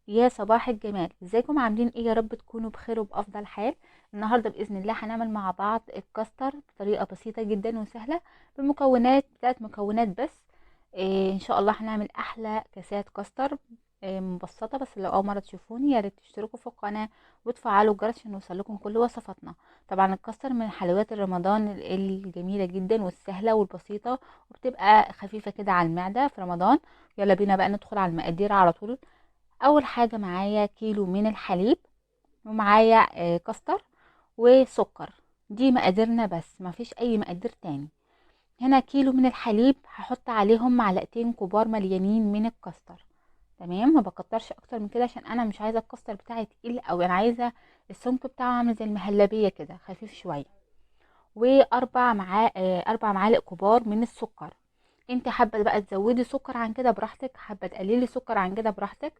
يا صباح الجمال، ازيكم؟ عاملين ايه؟ يا رب تكونوا بخير وبافضل حال. النهارده باذن الله هنعمل مع بعض الكاستر بطريقة بسيطة جدا وسهلة، بمكونات 3 مكونات بس. ان شاء الله هنعمل احلى كاسات كاستر مبسطة. بس لو اول مرة تشوفوني يا ريت تشتركوا في القناة وتفعلوا الجرس عشان يوصل لكم كل وصفاتنا. طبعا الكاستر من حلويات رمضان الجميلة جدا والسهله والبسيطه، وبتبقى خفيفة كده على المعدة في رمضان. يلا بينا بقى ندخل على المقادير على طول. اول حاجة معايا كيلو من الحليب، ومعايا كاستر وسكر. دي مقاديرنا بس، مفيش اي مقادير تاني. هنا كيلو من الحليب هحط عليهم معلقتين كبار مليانين من الكاستر، تمام؟ ما بكترش اكتر من كده عشان انا مش عايزه الكاستر بتاعي تقيل قوي، انا عايزه السمك بتاعه عامل زي المهلبيه كده، خفيف شوية. واربع اربع معالق كبار من السكر. انت حابة بقى تزودي سكر عن كده براحتك، حابة تقللي سكر عن كده براحتك.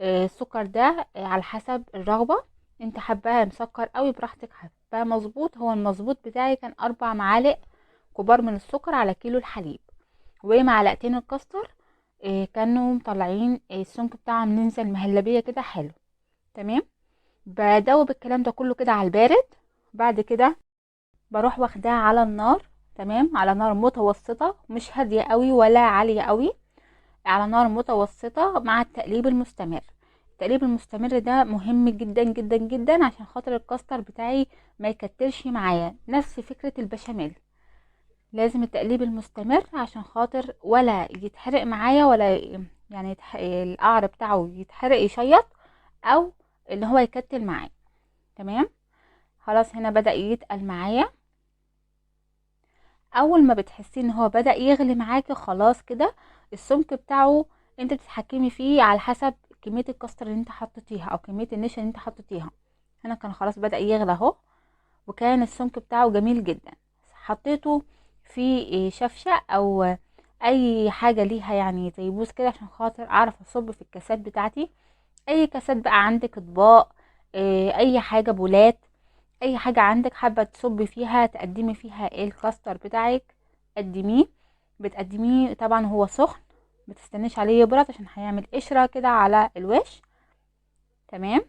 السكر ده على حسب الرغبة، انت حباه مسكر قوي براحتك، حباه مظبوط. هو المظبوط بتاعي كان 4 معالق كبار من السكر على كيلو الحليب، ومعلقتين الكاستر. كانوا مطلعين السمك بتاعهم ننزل مهلبية كده حلو، تمام؟ بدوب الكلام ده كله كده على البارد. بعد كده بروح واخداه على النار، تمام؟ على نار متوسطه، مش هادية قوي ولا عالية قوي، على نار متوسطه مع التقليب المستمر. التقليب المستمر ده مهم جدا جدا جدا عشان خاطر الكاستر بتاعي ما يكتلش معايا. نفس فكرة البشاميل، لازم التقليب المستمر عشان خاطر ولا يتحرق معايا، ولا القعر بتاعه يتحرق يشيط، او اللي هو يكتل معايا، تمام؟ خلاص هنا بدأ يتقل معايا. اول ما بتحسي ان هو بدأ يغلي معاكي خلاص كده السمك بتاعه انت بتتحكمي فيه على حسب كمية الكاستر اللي انت حطيتيها او كمية النشا اللي انت حطيتيها. هنا كان خلاص بدأ يغلى اهو، وكان السمك بتاعه جميل جدا. حطيته في شفشة او اي حاجة ليها زي بوز كده عشان خاطر اعرف اصب في الكاسات بتاعتي. اي كاسات بقى عندك، اطباق، اي حاجة، بولات، اي حاجة عندك حابة تصبي فيها تقدمي فيها الكاستر بتاعك قدميه. بتقدميه طبعا هو سخن، ما تستنيش عليه يبرد عشان هيعمل قشرة كده على الوش، تمام؟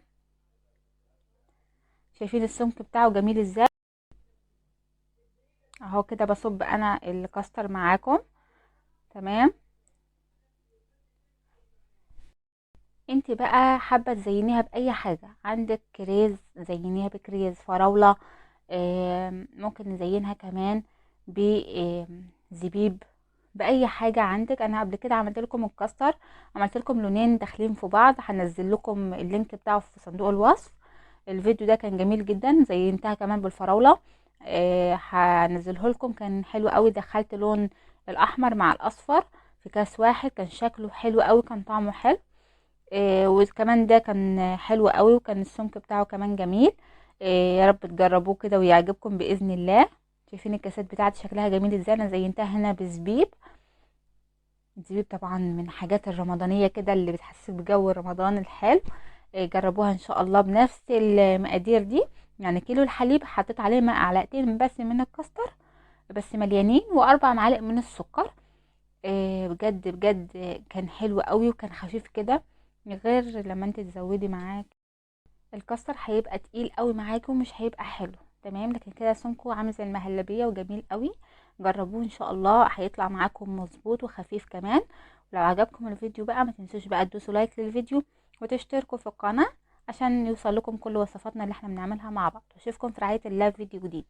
شايفين السمك بتاعه جميل ازاي؟ اهو كده بصب انا الكاستر معاكم، تمام؟ انت بقى حابة تزينيها باي حاجة عندك، كريز زينيها بكريز، فراوله، ممكن نزينها كمان بزبيب، باي حاجة عندك. انا قبل كده عملت لكم الكاستر، عملت لكم لونين داخلين في بعض، هنزل لكم اللينك بتاعه في صندوق الوصف. الفيديو ده كان جميل جدا، زينتها كمان بالفراوله، هنزله لكم، كان حلو قوي. دخلت لون الاحمر مع الاصفر في كاس واحد، كان شكله حلو قوي، كان طعمه حلو. وكمان ده كان حلو قوي، وكان السمك بتاعه كمان جميل. يا رب تجربوه كده ويعجبكم باذن الله. شايفين الكاسات بتاعتي شكلها جميل ازاي؟ انا زينتها هنا بزبيب. الزبيب طبعا من حاجات الرمضانية كده اللي بتحسسك بجو رمضان الحلو. جربوها ان شاء الله بنفس المقادير دي. كيلو الحليب حطيت عليه معلقتين بس من الكاستر بس مليانين، واربع معالق من السكر. بجد بجد كان حلو قوي وكان خفيف كده، غير لما انت تزودي معاك الكاستر هيبقى تقيل قوي معاكي ومش هيبقى حلو، تمام؟ لكن كده سمكة عامل زي المهلبيه وجميل قوي. جربوه ان شاء الله هيطلع معاكم مظبوط وخفيف كمان. ولو عجبكم الفيديو بقى ما تنسوش بقى تدوسوا لايك للفيديو وتشتركوا في القناة عشان يوصل لكم كل وصفاتنا اللي احنا بنعملها مع بعض. واشوفكم في رعاية الله في فيديو جديد.